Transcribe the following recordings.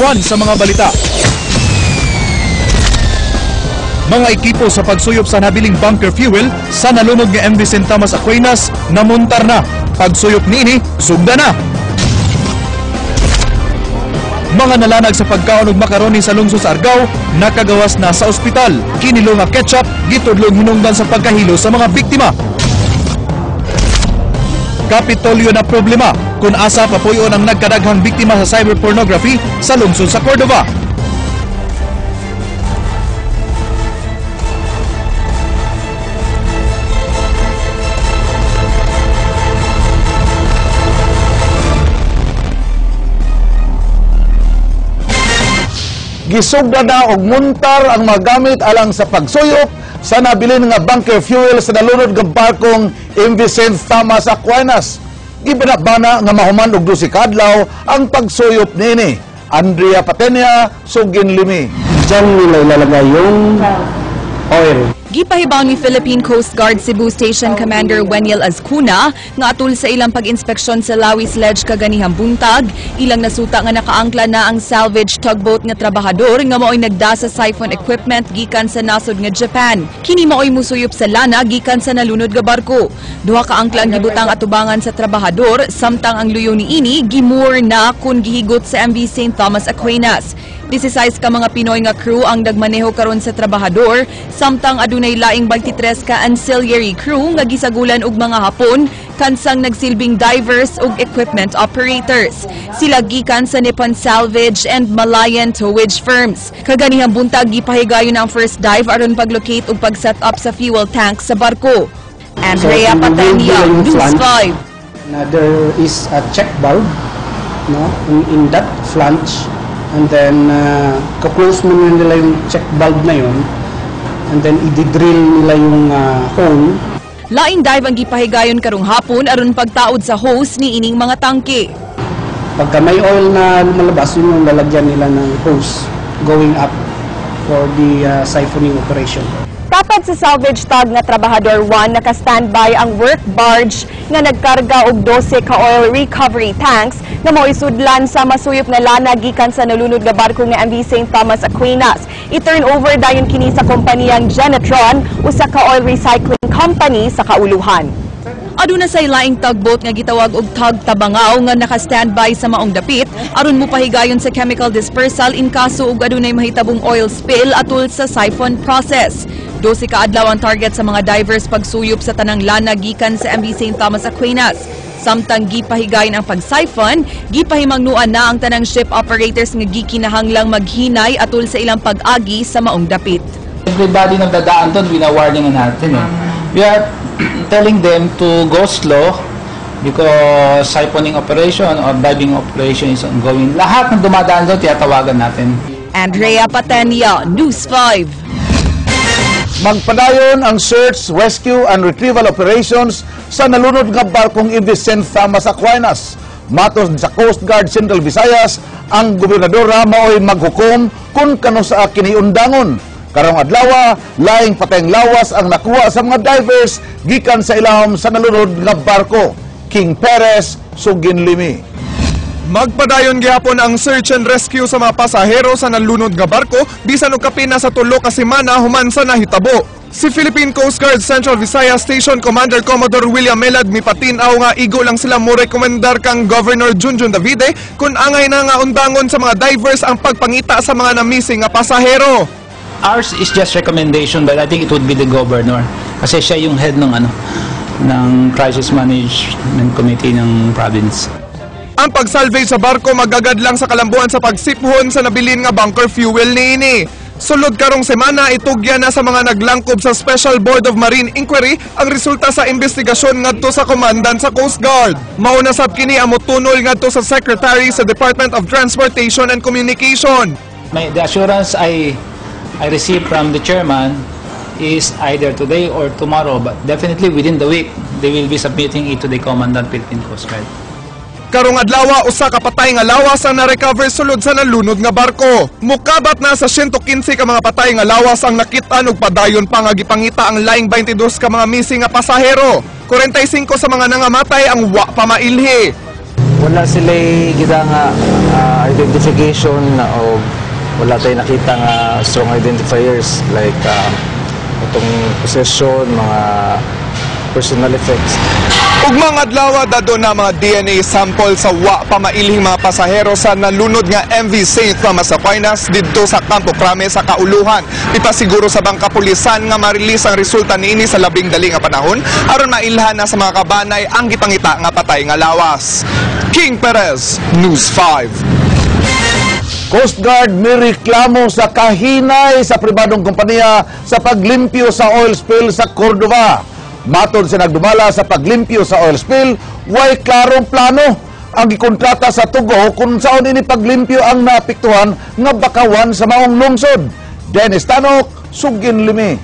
Number 1 sa mga balita. Mga ekipo sa pagsuyop sa nabiling bunker fuel sa nalunod nga MV St. Thomas Aquinas namuntar na. Pagsuyop niini, sugda na. Mga nalanag sa pagkaon og macaroni sa lungsod sa Argao nakagawas na sa ospital. Kinilo nga ketchup gitudlong hinungdan sa pagkahilo sa mga biktima. Kapitolyo na problema kung asa papuyon ang nagkadaghang biktima sa cyber pornography sa lungsod sa Cordova. Gisugda na og muntar ang mga gamit alang sa pagsuyop sa nabilin nga bunker fuel sa nalunod nga barkong MV St. Thomas Aquinas. Gibana-bana nga mahuman og 12 ka adlaw ang pagsuyop niini. Andrea Patenia, Sugin Limi. Diyan nila ilalagay yung oil. Gipahibaw ni Philippine Coast Guard Cebu Station Commander Weniel Azcuna nga atul sa ilang pag-inspeksyon sa Lawis Ledge kaganihang buntag, ilang nasuta nga nakaangkla na ang salvage tugboat nga trabahador nga maoy nagda sa siphon equipment gikan sa nasod nga Japan. Kini maoy musuyop sa lana gikan sa nalunod nga barko. Duha ka angkla ang gibutang atubangan sa trabahador samtang ang luyo niini gimoor na kun gihigot sa MV St. Thomas Aquinas. 16 ka mga Pinoy nga crew ang nagmaneho karon sa trabahador, samtang adunay laing 23 ka ancillary crew nga gisagulan og mga Hapon kansang nagsilbing divers ug equipment operators. Sila gikan sa Nippon Salvage and Malayan Towage firms. Kaganihang buntag gipahigayon ang first dive aron paglocate ug pag-set up sa fuel tank sa barko. Andrea So, Patenia, yung News flange. 5. Na there is a check valve, no, in that flange, and then kaklose mo na nila yung check valve na yun, and then i-drill nila yung hole. Laing dive ang gipahigayon karong hapon aron pagtaod sa hose ni ining mga tangke. Pagka may oil na lumalabas, yun yung lalagyan nila ng hose going up for the siphoning operation. Tapad sa salvage tug nga trabahador 1, naka-standby ang work barge nga nagkarga og 12 ka oil recovery tanks nga moisudlan sa masuyop nga lana gikan sa nalunod nga barko nga MV St. Thomas Aquinas. I-turn over dayon kini sa kompaniyang Genetron, usa ka oil recycling company sa kauluhan. Aduna say laing tugboat nga gitawag og tug Tabangaw nga naka-standby sa maong dapit aron mopahigayon sa chemical dispersal in kaso og adunay mahitabong oil spill atul sa siphon process. 12 ka adlaw ang target sa mga divers pagsuyop sa tanang lana gikan sa MV St. Thomas Aquinas. Samtang gipahigayon ang pag-siphon, gipahimangnuan na ang tanang ship operators nga gikinahanglang maghinay atul sa ilang pag-agi sa maong dapit. Everybody na dadaan doon, wina-warning natin. We are telling them to go slow because siphoning operation or diving operation is ongoing. Lahat ng dumadaan doon, tiyatawagan natin. Andrea Patenia, News 5. Magpadayon ang search, rescue and retrieval operations sa nalunod nga barkong MV St. Thomas Aquinas. Matos sa Coast Guard Central Visayas, ang gobernadora maoy maghukom kung kano sa kiniundangon. Karong adlaw, laing patayng lawas ang nakuha sa mga divers gikan sa ilawom sa nalunod nga barko. King Perez, Sugin Limi. Magpadayon gihapon ang search and rescue sa mga pasahero sa nalunod nga barko bisan og kapin na sa 3 ka semana human sa nahitabo. Si Philippine Coast Guard Central Visayas Station Commander Commodore William Melad mipatin-aw nga igo lang sila mo rekomendar kang Governor Junjun Davide kung angay na nga undangon sa mga divers ang pagpangita sa mga na-missing nga pasahero. Ours is just recommendation, but I think it would be the governor kasi siya yung head ng Crisis Management Committee ng province. Ang pagsalvage sa barko magagad lang sa kalambuan sa pagsiphon sa nabilin nga bunker fuel niini. Sulod karong semana, itugyan na sa mga naglangkob sa Special Board of Marine Inquiry ang resulta sa investigasyon ngadto sa komandan sa Coast Guard. Mauna sab kini ang motunol ngadto sa Secretary sa Department of Transportation and Communication. The assurance I received from the chairman is either today or tomorrow, but definitely within the week, they will be submitting it to the Commandant Philippine Coast Guard. Karong adlaw, usa ka patay nga lawas ang na-recover sulod sa nalunod nga barko. Mukabat na sa 115 ka mga patay nga lawas ang nakit-an ug padayon pa nga gipangita ang laing 22 ka mga missing nga pasahero. 45 sa mga nangamatay ang wa pa mailhi. Wala sila kita nga identification o wala tayo nakita nga strong identifiers like itong possession, mga personal effects. Ug mga adlaw, dadon na mga DNA sample sa wa pa mailhing mga pasahero sa nalunod nga MV St. Thomas Aquinas didto sa Campo Crame sa kauluhan. Ipasiguro sa bang kapulisan nga ma-release ang resulta niini sa labing dali nga panahon aron mailhan na sa mga kabanay ang gipangita nga patay nga lawas. King Perez, News 5. Coast Guard mireklamo sa kahinay sa pribadong kompanya sa paglimpyo sa oil spill sa Cordova. Matod sa nagdumala sa paglimpyo sa oil spill, way klarong plano ang gikontrata sa 2GO kung saon ini paglimpyo ang naapektuhan nga bakawan sa maong lungsod. Dennis Tanok, sugin limi.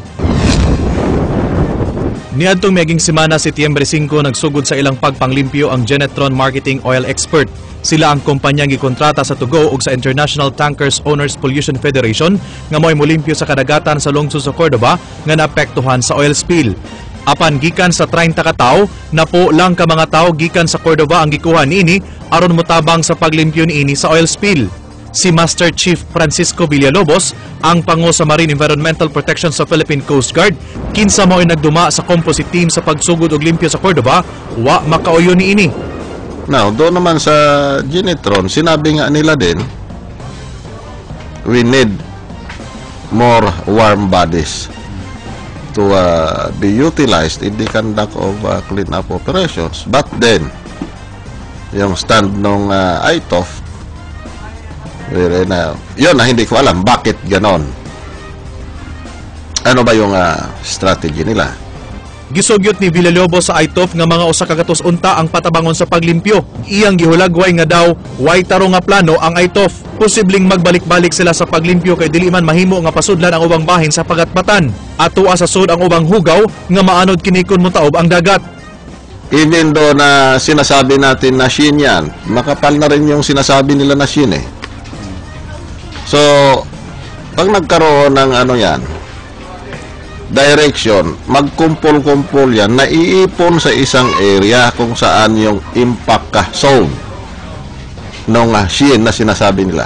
Niadtong miaging semana, Setyembre 5, nagsugod sa ilang pagpanglimpyo ang Genetron Marketing Oil Expert. Sila ang kumpanyang gikontrata sa 2GO ug sa International Tankers Owners Pollution Federation nga mo'y molimpyo sa kadagatan sa lungsod sa Cordova nga naapektuhan sa oil spill. Apan gikan sa 30 ka tawo, napo lang ka mga tawo gikan sa Cordova ang gikuha niini aron motabang sa paglimpyo niini sa oil spill. Si Master Chief Francisco Villalobos, ang pango sa Marine Environmental Protection sa Philippine Coast Guard, kinsa mo'y nagduma sa composite team sa pagsugod og limpyo sa Cordova, wa makauyo niini. Now, doon naman sa Genetron, sinabi nga nila din, we need more warm bodies to be utilized in the conduct of clean-up operations. But then, yung stand nung ITOPF, wherein, yun na hindi ko alam bakit ganon. Ano ba yung strategy nila? Gisugyot ni Villalobos sa ITOPF nga mga 100 unta ang patabangon sa paglimpyo. Iyang gihulagway nga daw way tarong nga plano ang ITOPF. Posibleng magbalik-balik sila sa paglimpyo kay dili man mahimo nga pasudlan ang ubang bahin sa pagatbatan. Atoa sa sud ang ubang hugaw nga maanod kini kon motaob ang dagat. Even though na sinasabi natin na sheen yan, makapal na rin yung sinasabi nila na sheen eh. So, pag nagkaroon ng ano yan, direction, magkumpul-kumpul yan, naiipon sa isang area kung saan yung impact zone nung sheen na sinasabi nila.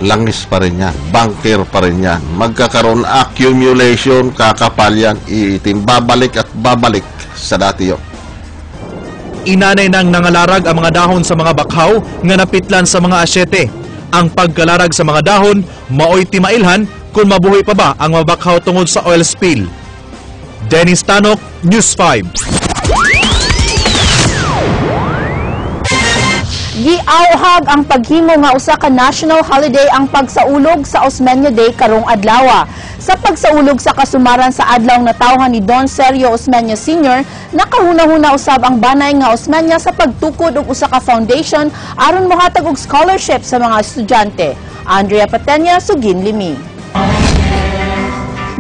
Langis pa rin yan, bunker pa rin yan. Magkakaroon accumulation, kakapal yan, iitim, babalik at babalik sa dati yun. Inanay nang nangalarag ang mga dahon sa mga bakhaw nga napitlan sa mga asyete. Ang pagkalarag sa mga dahon maoy timailhan kung mabuhi pa ba ang mga bakhaw tungod sa oil spill. Dennis Tanok, News 5. Giauhag ang paghimo nga usa ka national holiday ang pagsaulog sa Osmeña Day karong adlaw. Sa pagsaulog sa kasumaran sa adlaw natawhan ni Don Sergio Osmeña Sr., nakahuna-huna usab ang banay nga Osmeña sa pagtukod og usa ka foundation aron mohatag og scholarship sa mga estudyante. Andrea Patenya, sugin limi.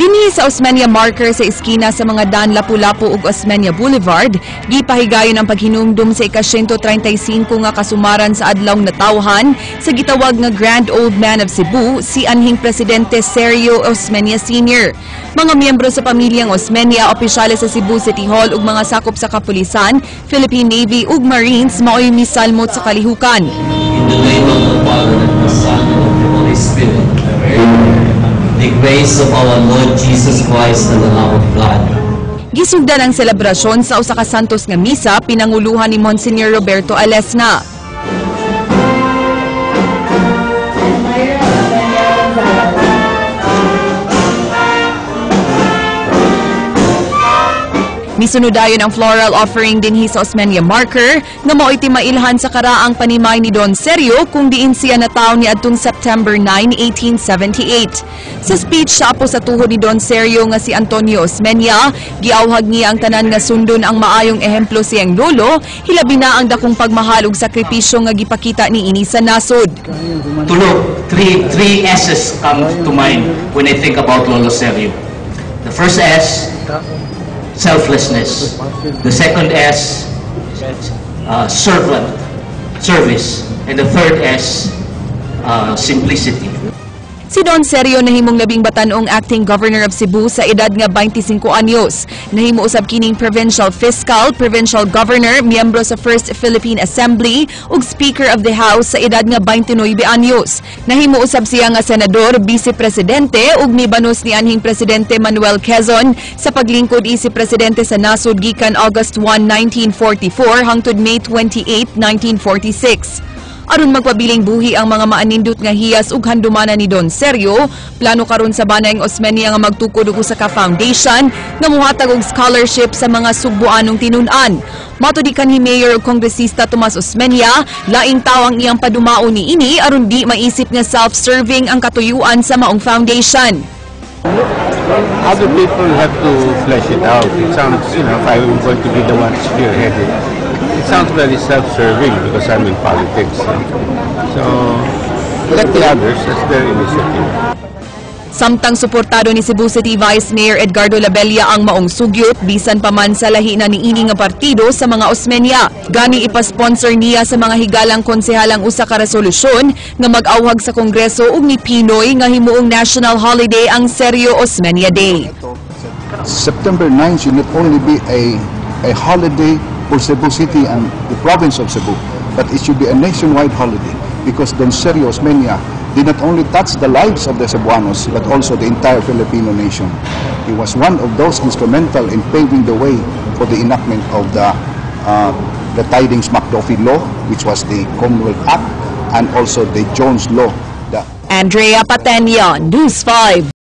Dinhi sa Osmeña Marker sa iskina sa mga Dan Lapu-Lapu ug Osmeña Boulevard, gipahigayon ang paghinumdum sa ika-135 nga kasumaran sa adlaw natawhan sa gitawag nga Grand Old Man of Cebu, si anhing Presidente Sergio Osmeña Sr. Mga miyembro sa pamilyang Osmeña, opisyales sa Cebu City Hall ug mga sakop sa kapulisan, Philippine Navy ug Marines maoy misalmot sa kalihukan. In the name of the Father, and the Son, and of the Holy Spirit. The grace of our Lord Jesus Christ and the love of God. Gisugdan ang selebrasyon sa usa ka santos nga misa pinanguluhan ni Monsignor Roberto Alesna. Misunod dayon ang floral offering dinhi sa Osmeña Marker nga mao'y timailhan sa karaang panimay ni Don Sergio kung diin siya nataw niadtong September 9, 1878. Sa speech sa apo sa tuhod ni Don Sergio nga si Antonio Osmeña, giawhag niya ang tanan nga sundon ang maayong ehemplo siyang lolo, hilabi na ang dakong pagmahal ug sakripisyo nga gipakita niini sa nasod. Tulo, three S's come to mind when I think about Lolo Sergio. The first S, selflessness. The second S, servant, service. And the third S, simplicity. Si Don Sergio nahimong labing batanong acting governor of Cebu sa edad nga 25 anyos. Nahimo usab kining provincial fiscal, provincial governor, miyembro sa First Philippine Assembly ug Speaker of the House sa edad nga 29 anyos. Nahimo usab siya nga senador, vice presidente ug mibanos ni anhing presidente Manuel Quezon sa paglingkod isip presidente sa nasod gikan August 1, 1944 hangtod May 28, 1946. Aron magpabiling buhi ang mga maanindot nga hiyas ug handumanan ni Don Sergio, plano karon sa banayeng Osmeña nga magtukod og usa ka foundation nga muhatag og scholarship sa mga sugboanong tinun-an. Matud kanhi Mayor ug Kongresista Tomas Osmeña, laing tawo ang iyang padumao ni ini aron di maisip nga self-serving ang katuyuan sa maong foundation. Other people have to flesh it out. It sounds, if I'm going to be the one to spearhead it, it sounds very self-serving because I'm in politics. So, let the others, that's their initiative. Samtang suportado ni Cebu City Vice Mayor Edgardo Labella ang maong sugyot bisan pa man sa lahi na niini nga partido sa mga Osmeña. Gani ipa-sponsor niya sa mga higalang konsehalang usa ka resolusyon nga mag-awhag sa Kongreso ug ni PNoy nga himuong national holiday ang Sergio Osmeña Day. September 9 should not only be a holiday for Cebu City and the province of Cebu, but it should be a nationwide holiday because Don Sergio Osmeña did not only touch the lives of the Cebuanos, but also the entire Filipino nation. He was one of those instrumental in paving the way for the enactment of the Tydings-McDuffie Law, which was the Commonwealth Act, and also the Jones Law, the Andrea Patenia, News 5.